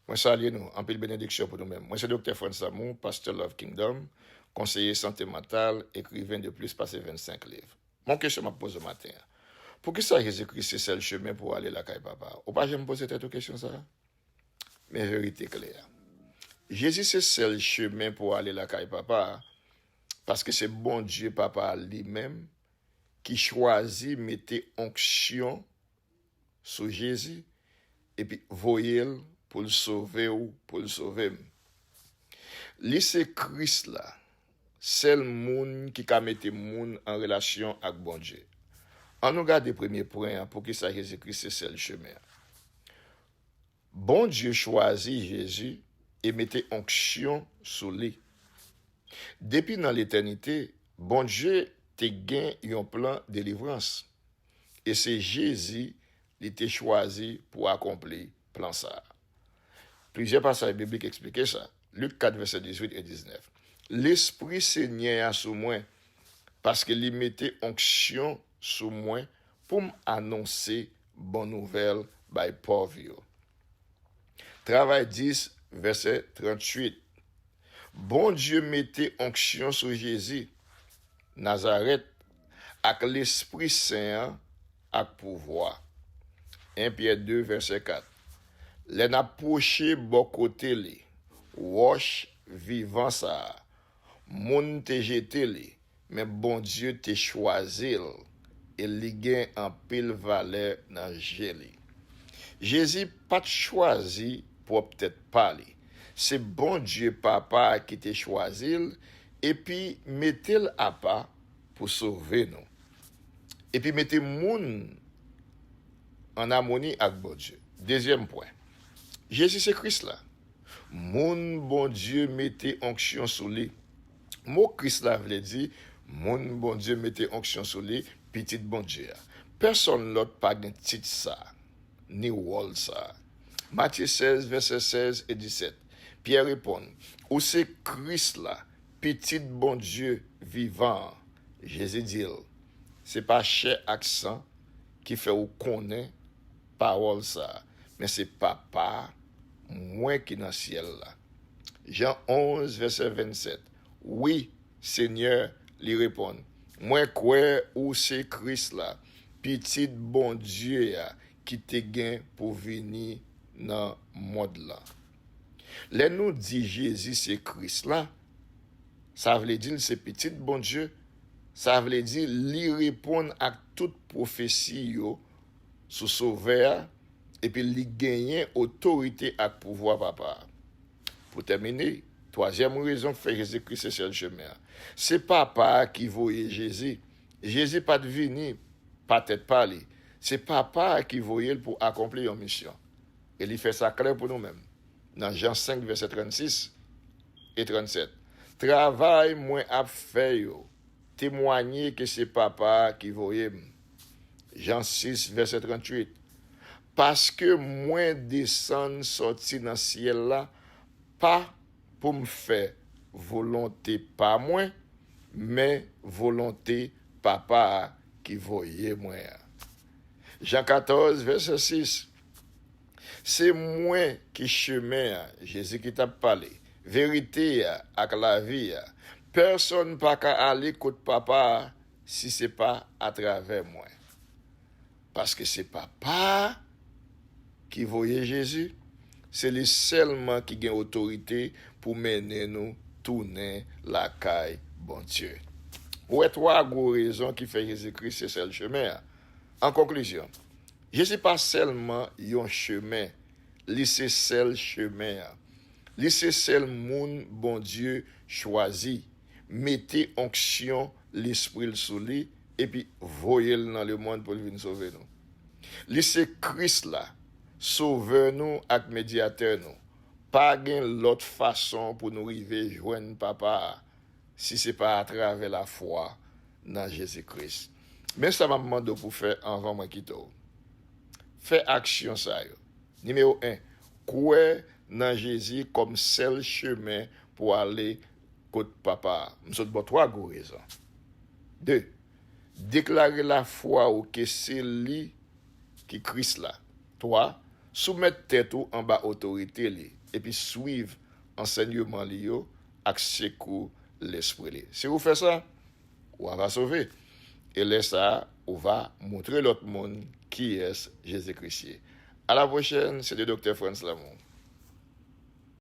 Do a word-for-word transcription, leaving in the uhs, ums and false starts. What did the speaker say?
Mwen salye nou, anpil benediksyon pou nou menm. Mwen se Doktè Frantz Lamour, pastè Love Kingdom, konseye sante mantal, ekriven de plis pase vennsenk liv. Bon kesyon m ap poze w maten an. Poukisa Jezikri se sèl chemen pou w ale lakay Papa a? Ou pa janm poze tèt ou kesyon sa a? Men verite klè a. Jezi se sèl chemen pou w ale lakay Papa a, paske se Bondye Papa a li menm ki chwazi mete onksyon sou Jezi epi voye l pou l sove w, pou l sove m. Li se Kris la, sèl moun ki ka mete moun an relasyon ak Bondye. Ann nou gade premye pwen an, poukisa Jezikri se sèl chemen an. Bondye chwazi Jezi e mete onksyon sou li. Depi nan letènite, Bondye te gen yon plan delivrans, e se Jezi li te chwazi pou akonpli plan sa a. Plizyè pasaj biblik eksplike sa. Lik kat, vèsè dizuit e diznèf. Lespri Senyè a sou mwen, paske li mete onksyon sou mwen pou m anonse bon nouvèl bay pòv yo. Travay dis, vèsè tranntuit. Bondye mete onksyon sou Jezi Nazarèt ak Lespri Sen an ak pouvwa. En Pyè de, vèsè kat. Lè n ap pwoche bò kote li, wòch vivan sa a, moun te jete li, men Bondye te chwazi l, e li gen anpil valè nan je li. Jezi pa t chwazi pwòp tèt pa li. Se Bondye Papa a ki te chwazi l epi mete l apa pou sove nou. Epi mete moun an amoni ak Bondye. Dezyèm pwen, Jezi se Kris la. Moun Bondye mete onksyon sou li. Mo Kris la vle di moun Bondye mete onksyon sou li, Pitit Bondye a. Pèsonn lòt pa gen tit sa a, ni wòl sa a. Matye sèz, vèsè sèz e disèt. Pyè reponn, ou se Kris la, Pitit Bondye vivan an. Jezi di l, se pa chè ak san ki fè w konnen pawòl sa a, men se Papa mwen ki nan syèl la. Jan onz, vèsè vennsèt. Wi, Senyè, li reponn, mwen kwè ou se Kris la, Pitit Bondye a ki te gen pou vini nan mond lan. Lè nou di Jezi se Kris la, sa vle di l se Pitit Bondye, sa vle di li reponn ak tout pwofesi yo sou Sovè a, epi li genyen otorite ak pouvwa Papa a. Pou tèmine, twazyèm rezon k fè Jezikri se sèl chemen an. Se Papa a ki voye Jezi. Jezi pa t vini pa tèt pa li. Se Papa a ki voye l pou akonpli yon misyon. E li fè sa klè pou nou menm. Nan Jan senk, vèsè trannsis e trannsèt. Travay mwen ap fè yo temwanye ke se Papa a ki voye m. Jan sis, vèsè tranntuit. Paske mwen desann sòti nan syèl la, pa pou m fè volonte pa mwen, men volonte Papa a ki voye mwen an. Jan katòz, vèsè sis. Se mwen ki chemen an, Jezi ki t ap pale, verite a ak lavi a. Pèsonn pa ka ale kot Papa a si se pa atravè mwen. Paske se Papa a ki voye Jezi, se li sèlman ki gen otorite pou mennen nou tounen lakay Bondye. Ou wè twa gwo rezon ki fè Jezikri se sèl chemen an. An konklizyon, Jezi pa sèlman yon chemen, li se sèl chemen an. Li se sèl moun Bondye chwazi, mete onksyon Lespri l sou li, epi voye l nan lemonn pou l vin sove nou. Li se Kris la, Sovè nou ak Medyatè nou. Pa gen lòt fason pou nou rive jwenn Papa a, si se pa atravè lafwa nan Jezi Kris. Men sa m ap mande w pou fè anvan mwen kite w. Fè aksyon sa yo. Nimewo en, kwè nan Jezi kòm sèl chemen pou ale kot Papa a. M sot ba w twa gwo rezon. De, deklare lafwa w ke se li ki Kris la. Twa, Soumèt tèt ou anba otorite li, epi swiv ansèyman li yo ak sekou Lespri li. Si ou fè sa, ou ava sove. E lè sa a, ou va montre lòt moun kiyès Jezi Kris ye. A la pwochèn, se te Doktè Frantz Lamour.